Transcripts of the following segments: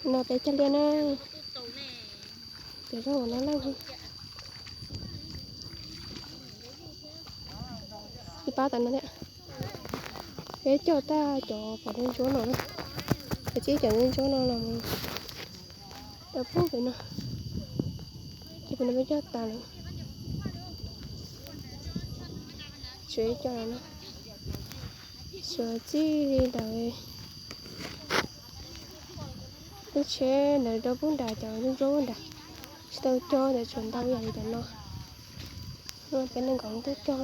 No peb cog liaj na, cov zaub no lawm. Ib pab tas no thiab. Peb cog tag cov pom ntsuab ntsuab no na, peb txib cov ntsuab ntsuab no los rau pug pem no, ces pem no peb cog tas lawm. Tshuav ib co no na, tshuav txij li ntawd. Lub tsheb ntawd rau pub nram cov ntsuab ntsuab nram, tsis tau cog ntawd tshuav ntau yam li cov no. Peb nees nkaum tuaj cog,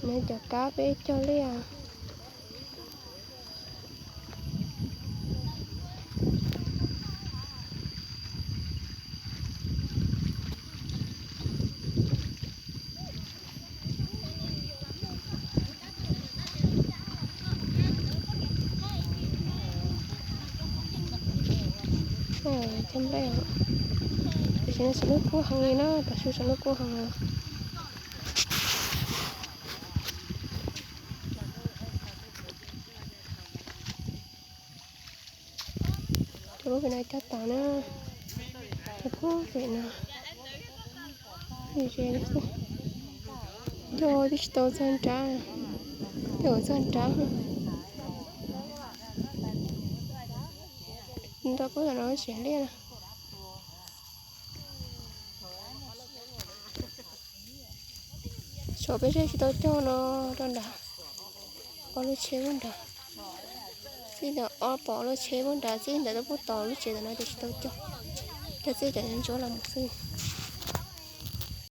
nws cov kab peb cog liaj. Cog nplej, tam sim no saum lub kub heev li na, tam sim saum lub kub heev. Cov lub pem no cog tas na, cov pem no, cog twb tsis tau txog nrad, cog txog nrad. Nrog pub tam no tsis liaj na. Tshuav peb zej tsis tau cog no rau nrad, ob lub tsheb pub nrad, txij ntawm ob pom lub tsheb pub nrad, txij ntawm rau pub tom lub tsev tam no ces tsis tau cog, cog txij cov ntsuab los mus xwb.